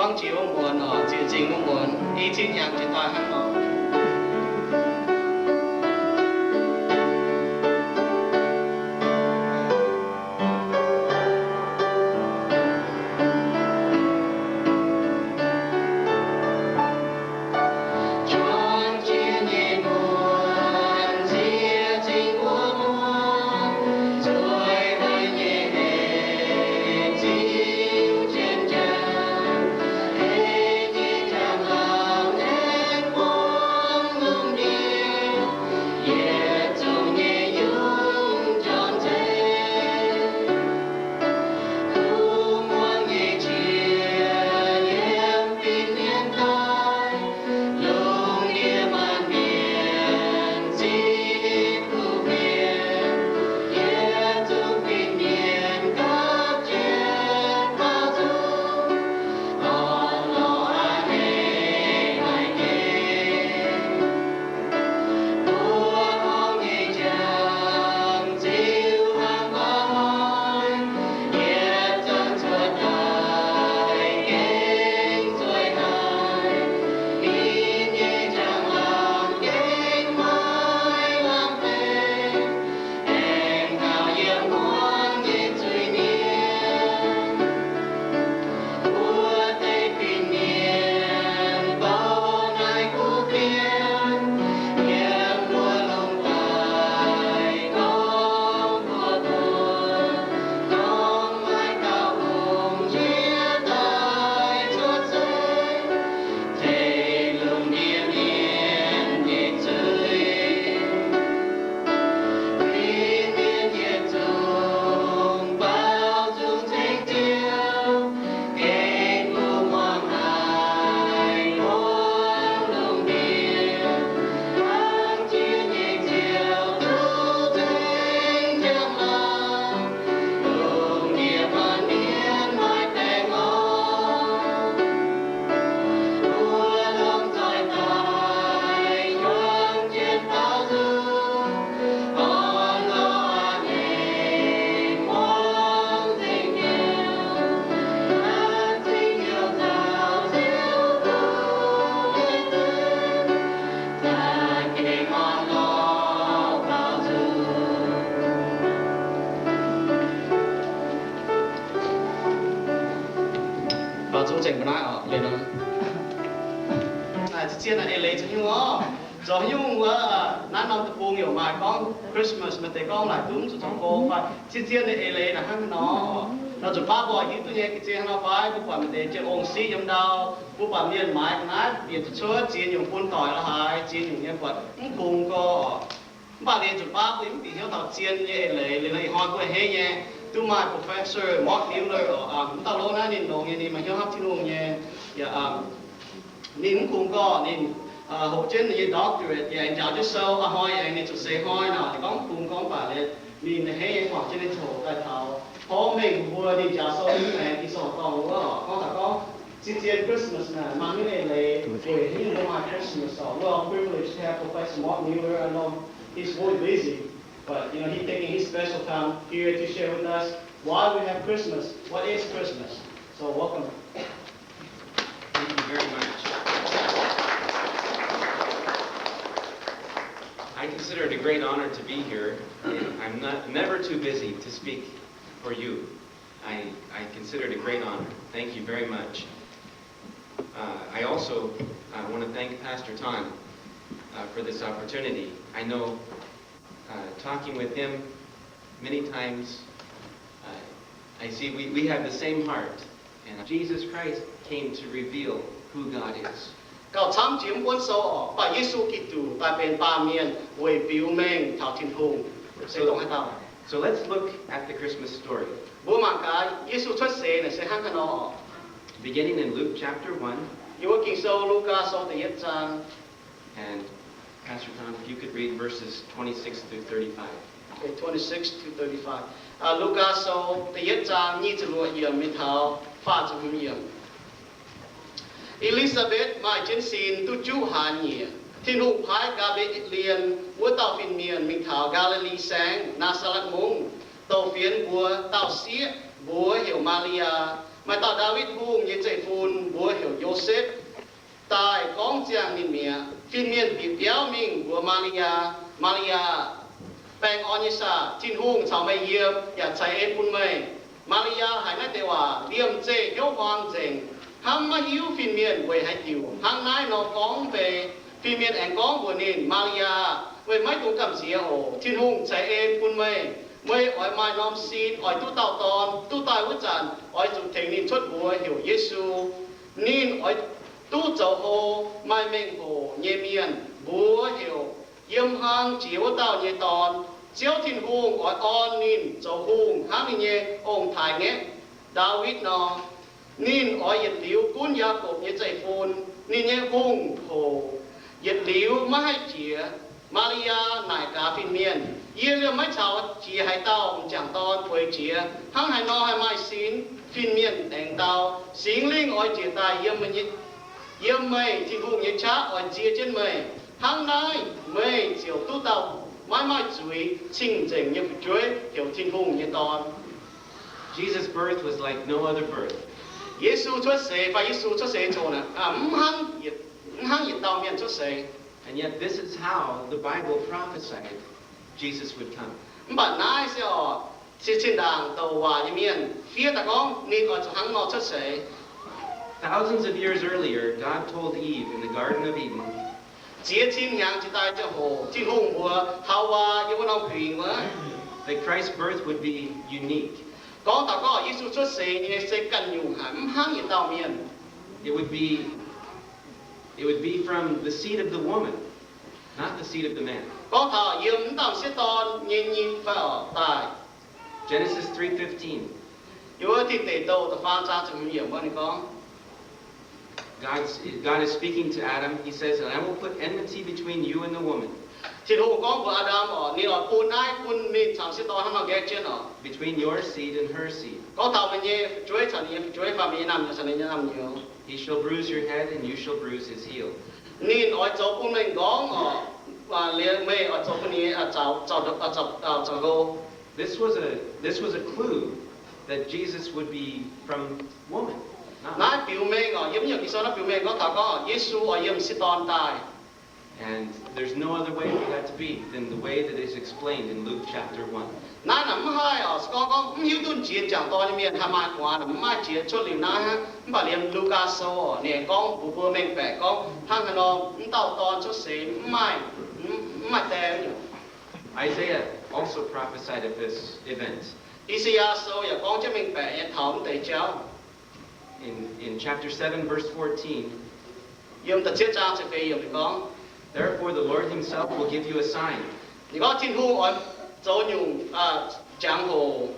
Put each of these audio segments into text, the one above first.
Gorngv jiex wuov muonz oc, ziex nzingh wuov muonz, i cin hnyangx jiex daaih hnangv nor. Baaux nzung nzengc mbuo naaiv oc. Naaic zien-zien naaic eix leiz zoux nyungc oc. Zoux nyungc wuov, naaiv norm deic-bung yaac maaih gorngv Christmas, maaih deix gorngv laaic zungv zuqc zoux gong fai. Zien-zien naaic eix leiz naaic hnangv haaix nor. Nor zuqc baav mbuo hiuv duqv nyei ga'zien haaix nor fai, mbuo buatc maaih deix jienv ong siqv yiem ndau, mbuo buatc mienh maaiz ga'naaiv bieqc cuotv ziex nyungc bun doic la'haaix, ziex nyungc nyei buatc mv kungx gorx. Mv baac liuz zuqc baav mbuo mv bieqc hnyouv taux zien nyei eix leiz. Liuz nor ih hnoi mbuo hneiv nyei duqv maaih Professor Mark Mueller oc. Mv dauh lov naaiv ninh longx nyei, ninh maaih hnyouv hnamv Tin-Hungh nyei. Yaac ninh mv kungx gorx, ninh hoqc jienv ninh nyei doctorate, yaac aengx njaaux jienv sou. Ih hnoi aengx ninh zuqc seix hnoi nor, ninh gorngv mv kungx gorx, mv baac liuz ninh hneiv nyei guangc jienv ninh coc daaih taux porv mengh mbuo ninh njaaux sou nyei maengx Ging-Sou dorngx wuov oc. Gorngv taux gorngv zien-zien Christmas naaic maaih hnyouv eix leiz weic haaix nyungc mbuo maaih Christmas oc. We're all privileged to have Professor Mark Mueller. I know he's really busy, but you know, he's taking his special time here to share with us why we have Christmas, what is Christmas. So welcome. Thank you very much. I consider it a great honor to be here. I'm not, never too busy to speak for you. I, I consider it a great honor. Thank you very much. Uh, I also uh, want to thank Pastor Tan uh, for this opportunity. I know uh, talking with him many times, uh, I see we, we have the same heart. And Jesus Christ came to reveal who God is. Gauh camv jiex mv buonv sou oc, mv baac Yesu Giduc daaih benx baamh mienh weic biux mengh taux Tin-Hungh, se dongh haaix dauh. So let's look at the Christmas story. Mbuo mangc gaax Yesu cuotv seix naaic se hnangv haaix nor oc. Beginning in Luke chapter one. Yiem wuov Ging-Sou Lugaa Sou da'yietv zaang. And Pastor Tom, if you could read verses twenty-six through thirty-five. Okay, twenty-six to thirty-five. Lugaa Sou da'yietv zaang nyic ziepc luoqc yiemc mingh taux faah ziepc hmz yiemc. E^li^saa^mbetc maaih jienv sin duqv juqv hlaax nyieqc. Tin-Hungh paaiv Gaa^mbe^lien wuov dauh fin-mienh mingh taux Gaa^li^li Saengv, Naa^saa^letv Mungv, douc fienx mbuox dauh sieqv, mbuox heuc Maa^li^yaa. Maaih dauh Ndaawitv Hungh nyei zeiv-fun, mbuox heuc Yosepv, daaih gorngv ziangh ninh mi'aqv. Fin-mienh bieqc biauv mingh mbuox Maa^li^yaa, Maa^li^yaa, baengh orn nyei saah! Tin-Hungh caux meih yiem yaac ceix en bun meih. Maa^li^yaa haiz naaiv deix waac, liemh zeih hnyouv huaang nzengc, hnamv maiv hiuv fin-mienh weic haaix diuc hnangv naaiv nor gorngv mv bei. Fin-mienh aengx gorngv mbuox ninh, Maa^li^yaa, meih maiv dungx gamh nziex oc. Tin-Hungh ceix en bun meih. Meih oix maaih norm sin oix duqv dauh dorn. Duqv daaih wuov zanc oix zuqc tengx ninh cuotv mbuox heuc Yesu. Ninh oix duqv zoux hlo, maaih mengh hoc nyei mienh mbuox heuc Yiem Hlang Jiex Wuov Dauh nyei Dorn. Ziouv Tin-Hungh oix orn ninh zoux hungh hnangv ninh nyei ong-taaix-ngaeqv, Ndaawitv, nor. Ninh oix yietc liuz gunv Yaakopv nyei zeiv-fun. Ninh nyei hungh hoc yietc liuz maiv haih jiex. Maa^li^yaa naaic gaax fin-mienh, Yie liemh maiv caux jiex haaix dauh m'jangc dorn bueix jiex. Hnangv haaix nor haih maaih sin? Fin-mienh aengx dau, Singx Lingh oix njiec daaih yiem meih, Tin-Hungh nyei qaqv oix nzie jienv meih. Hnangv naaiv meih ziouc duqv dauh maiv maaih zuiz, cing-nzengc nyei fu'jueiv, heuc Tin-Hungh nyei Dorn. Jesus' birth was like no other birth. Yesu cuotv seix fai Yesu cuotv seix nyei coc naaic, mv hnangv yietc dauh mienh cuotv seix. And yet, this is how the Bible prophesied Jesus would come. Mv baac naaiv se oc, cin-cin ndaangc douc waac nyei mienh fiev daaih gorngv ninh oix zuqc hnangv nor cuotv seix. Thousands of years earlier, God told Eve in the Garden of Eden, Ziex cin hnyangx jiex daaih ziangh hoc Tin-Hungh mbuox Haawaa yiem wuov norm huingx wuov, that Christ's birth would be unique. Gorngv taux gorngv Yesu cuotv seix nyei se ganh nyungc haic, mv hnangv yietc dauh mienh. It would be, it would be from the seed of the woman, not the seed of the man. Gorngv taux yiem m'dauh m'sieqv dorn nyei nyim fai oc daaih. Genesis three fifteen. Yiem wuov Tin Deic Douh da'faam zaang ziepc hmz yiemc wuov ninh gorngv, God is speaking to Adam. He says, And I will put enmity between you and the woman. Tin-Hungh gorngv mbuox Aa^ndam oc, ninh oix bun naaiv bun ninh caux m'sieqv dorn hnangv nor nqaeqv jienv oc. Between your seed and her seed. Gorngv taux meih nyei fu'jueiv caux ninh nyei fu'jueiv fai meih nyei naamh nyouz caux ninh nyei naamh nyouz. He shall bruise your head, and you shall bruise his heel. Ninh oix zoux bun meih m'nqorngv oc, liuz meih oix zoux bun ninh nyei zaux, zaux, zaux hlo. This was a, this was a clue that Jesus would be from woman. Naaiv biux mengh oc, yiem nyungc Ging-Sou naaiv biux mengh gorngv taux gorngv Yesu oix yiem m'sieqv dorn daaih. And there's no other way for that to be than the way that is explained in Luke chapter one. Naaiv naaic mv haih oc, se gorngv gorngv mv hiuv duqv jiex m'jangc dorn nyei mienh haih maaih gu'nguaaz, mv maaih jiex cuotv liuz naaiv hnangv. Mv baac liemh Lugaa Sou oc, ninh aengx gorngv mbuox mbuo mengh baeqc gorngv hnangv haaix nor m'dauh dorn cuotv seix mv maaih, mv maaih die nyungc. Isaiah also prophesied of this event. I^saa^yaa Sou yaac gorngv jienv mengh baeqc nyei taux mv deix jauv. In, in chapter seven, verse fourteen, yiem da'cietv zaang ziepc feix yiemc ninh gorngv, Therefore the Lord himself will give you a sign. Ninh gorngv Tin-Hungh oix zoux nyungc jangx-hoc.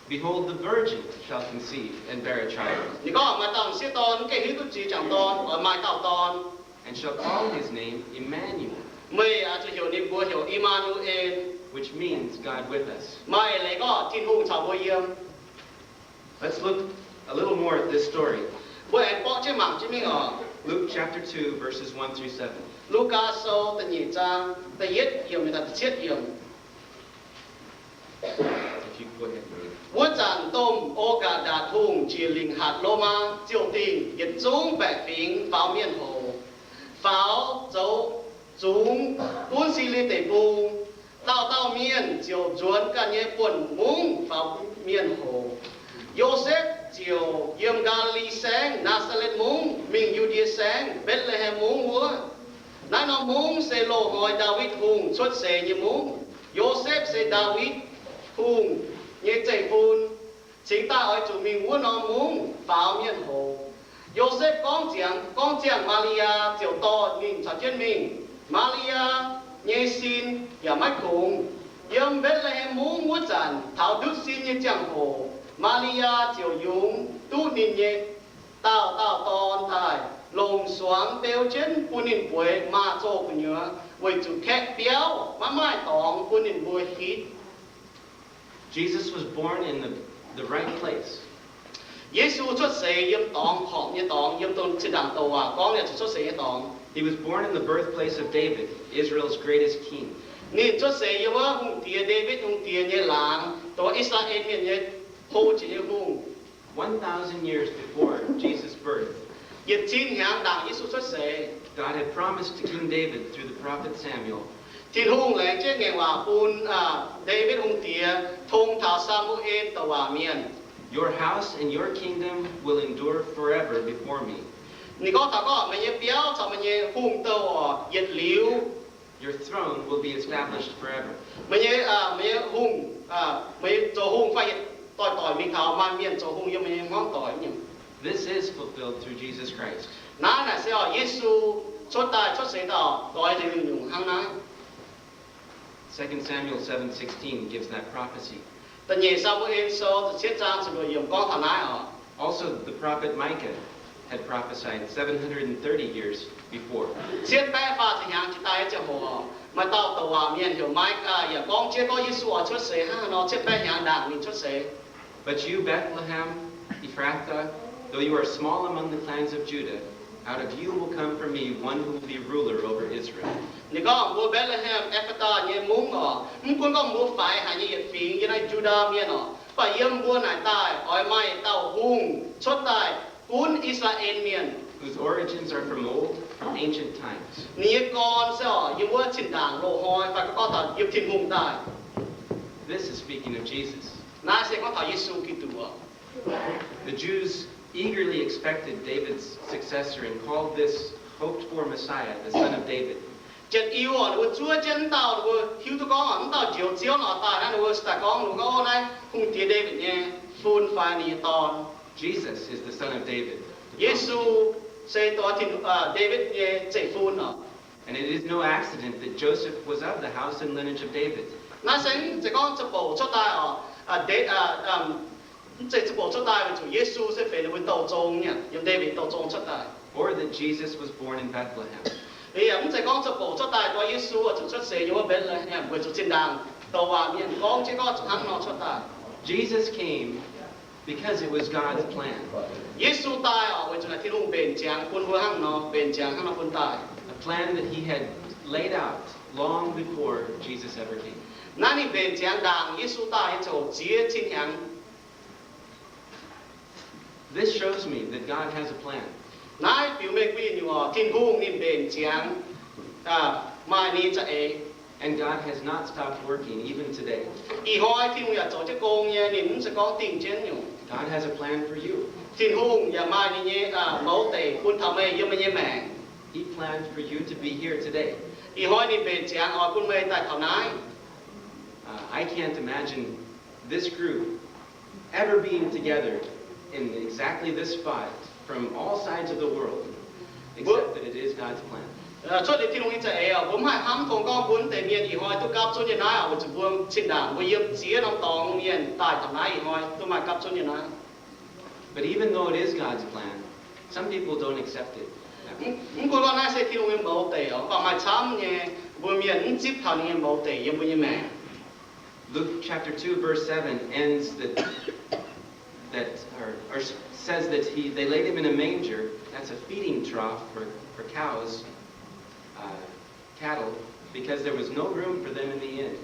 Behold, the virgin shall conceive and bear a child. Ninh gorngv maaih dauh m'sieqv dorn mv gaengh hiuv duqv jiex m'jangc dorn, oix maaih dauh dorn. And shall call his name Emmanuel. Meih oix zuqc heuc ninh mbuo heuc I^maa^nu^en, which means God with us. Maaih leiz gorngv Tin-Hungh caux mbuo yiem. Let's look a little more at this story. Mbuo aengx borqv jienv mangc jienv mingh oc. Luke chapter two, verses one through seven. Lugaa Sou da'nyeic zaang da'yietv yiemc taux da'cietv yiemc. Wuov zanc domh O^gaa^ndatc Hungh njiec lingc hatc Lomaa ziouh dingh yietc zungv baeqc fingx faaux mienh hoc, faaux zoux zungx gunv Silie Deic-Bung. Dauh dauh mienh ziouc nzuonx ganh nyei buonc mungv faaux mienh hoc. Yosepv ziouc yiem Gaa^li^li Saengv, Naa^saa^letv Mungv, mingh Yu^ndie Saengv, Mbetc^le^hem Mungv wuov. Naaiv norm mungv se loz-hnoi Ndaawitv Hungh cuotv seix nyei mungv. Yosepv se Ndaawitv Hungh nyei zeiv-fun, cingx daaih oix zuqc mingh wuov norm mungv faaux mienh hoc. Yosepv gorngv ziangx, gorngv ziangh Maa^li^yaa ziouc dorh ninh caux jienv mingh. Maa^li^yaa nyei sin yaac maiv kungx. Yiem Mbetc^le^hem Mungv wuov zanc, taux ndutv sin nyei ziangh hoc, Maa^li^yaa ziouc yungz duqv ninh nyei dauh dauh dorn daaih, longc suangx beu jienv bun ninh bueix maaz-zoh gu'nyuoz, weic zuqc kaeqv biauv maiv maaih dorngx bun ninh mbuo hitv. Jesus was born in the, the right place. Yesu cuotv seix yiem dorngx, horpc nyei dorngx, yiem dongh zinh ndaangc douc waac gorngv ninh zuqc cuotv seix nyei dorngx. He was born in the birthplace of David, Israel's greatest king. Ninh cuotv seix yiem wuov hungh diex Ndaawitv, hungh diex nyei laangz, dongh I^saa^laa^en Mienh nyei hlo jiex nyei hungh. One thousand years before Jesus' birth, yietc cin hnyangx ndaangc Yesu cuotv seix, God had promised to King David through the prophet Samuel, Tin-Hungh laengz jienv ngaengc waac bun Ndaawitv Hungh Diex tong taux Saa^mu^en douc waac mienh, Your house and your kingdom will endure forever before me. Ninh gorngv taux gorngv, Meih nyei biauv caux meih nyei hungh douh oc yietc liuz, Your throne will be established forever. Meih nyei, meih nyei hungh, meih zoux hungh fai yietc doic-doic mingh taux maaih mienh zoux hungh yiem meih nyei hmuangv doic nyei. This is fulfilled through Jesus Christ. Naaiv naaic se oc Yesu cuotv daaih cuotv seix daaih doix nzengc nyungc-nyungc hnangv naaiv. Second Samuel seven sixteen gives that prophecy. Da'nyeic Saa^mu^en Sou ziepc cietv zaang ziepc luoqc yiemc gorngv taux naaiv oc. Also, the prophet Micah had prophesied seven hundred and thirty years before. Cietv baeqv faah ziepc hnyangx jiex daaih nyei ziangh hoc, maaih dauh douc waac mienh heuc Maikaa yaac gorngv jienv gorngv Yesu oix cuotv seix hnangv haaix nor cietv baeqv hnyangx ndaangc ninh cuotv seix. But you, Bethlehem Ephrathah, though you are small among the clans of Judah, out of you will come for me one who will be ruler over Israel. Ninh gorngv, Mbuo Mbetc^le^hem Epc^fatv^taa nyei mungv oc, mv gunv gorngv mbuo faix haic nyei yietc fingx yiem naaiv Yu^ndaa Mienh oc, mv baac yiem mbuo naaic daaih oix maaih dauh hungh cuotv daaih gunv I^saa^laa^en Mienh, whose origins are from old, from ancient times. Ninh nyei gorn se oc yiem wuov zinh ndaangc loz-hnoi fai gorngv taux yiem Tin-Hungh daaih. This is speaking of Jesus. Naaiv se gorngv taux Yesu Giduc oc. The Jews eagerly expected David's successor and called this hoped-for Messiah the Son of David. Janx-Iu oc, ninh mbuo zuov jienv mv dauh, ninh mbuo hiuv duqv gorngv mv dauh njoux Ziouv oix daaih naaiv, ninh mbuo se daaih gorngv, ninh mbuo gorngv, Naaiv hungh diex Ndaawitv nyei fun fai ninh nyei dorn. Jesus is the Son of David. Yesu se dorh Tin, Ndaawitv nyei zeiv-fun oc. And it is no accident that Joseph was of the house and lineage of David. Naaiv se mv zeiz gorngv za'bouc cuotv daaih oc, mv zeiz za'bouc cuotv daaih weic zuqc Yesu se benx ninh mbuo douh zong nyei, yiem Ndaawitv douh zong cuotv daaih. Or that Jesus was born in Bethlehem. Yaac mv zeiz gorngv za'bouc cuotv daaih dongh Yesu oix zuqc cuotv seix yiem wuov Mbetc^le^hem weic zuqc zinh ndaangc douc waac mienh gorngv jienv gorngv zuqc hnangv nor cuotv daaih. Jesus came because it was God's plan. Yesu daaih oc weic zuqc naaic Tin-Hungh mbenc ziangx bun mbuo hnangv nor, mbenc ziangx hnangv nor bun daaih. A plan that he had laid out long before Jesus ever came. Naaiv ninh mbenc ziangx ndaangc Yesu daaih nyei ziouc ziex cin hnyangx. This shows me that God has a plan. Naaiv biux mengh bun yie nyungc oc, Tin-Hungh ninh mbenc ziangx maaih ninh za'eix. And God has not stopped working even today. Ih hnoi Tin-Hungh yaac zoux jienv gong nyei, ninh mv zeiz gorngv dingh jienv nyungc. God has a plan for you. Tin-Hungh yaac maaih ninh nyei mouz deic bun taux meih yiem meih nyei maengc. He planned for you to be here today. Ih hnoi ninh mbenc ziangx oix bun meih daaih taux naaiv. Uh, I can't imagine this group ever being together in exactly this spot from all sides of the world, except that it is God's plan. Cuotv liuz Tin-Hungh nyei za'eix oc, mbuo mv haih hnamv tong gorngv bun wuov deix mienh ih hnoi duqv gapv zunv nyei naaiv oc, weic zuqc mbuo zinh ndaangc mbuo yiem ziex norm dorngx mienh daaih taux naaiv ih hnoi duqv maaih gapv zunv nyei naaiv. But even though it is God's plan, some people don't accept it. Mv gunv gorngv naaiv se Tin-Hungh nyei mouz deic oc, mv baac maaih camv nyei mbuo mienh mv zipv taux ninh nyei mouz deic yiem mbuo nyei maengc. Luke chapter two, verse seven ends that, that or, or says that he, they laid him in a manger, that's a feeding trough for, for cows, uh, cattle, because there was no room for them in the inn.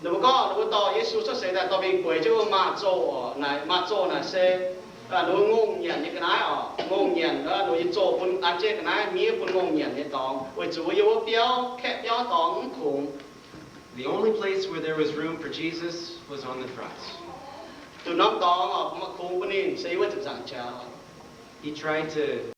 Ninh mbuo gorngv, ninh mbuo dorh Yesu cuotv seix daaih dorh mingh bueix jienv wuov maaz-zoh oc. Naaic maaz-zoh naaic se ninh mbuo ngongh nyanc nyei ga'naaiv oc. Ngongh nyanc, ninh mbuo nyei zoh bun an jienv ga'naaiv miev bun ngongh nyanc nyei dorngx, weic zuqc yiem wuov biauv, kaeqv biauv dorngx mv kungx. The only place where there was room for Jesus was on the cross. Zuqc norm dorngx oc kungx bun ninh se yiem wuov ziepc nzaangc jaax. He tried to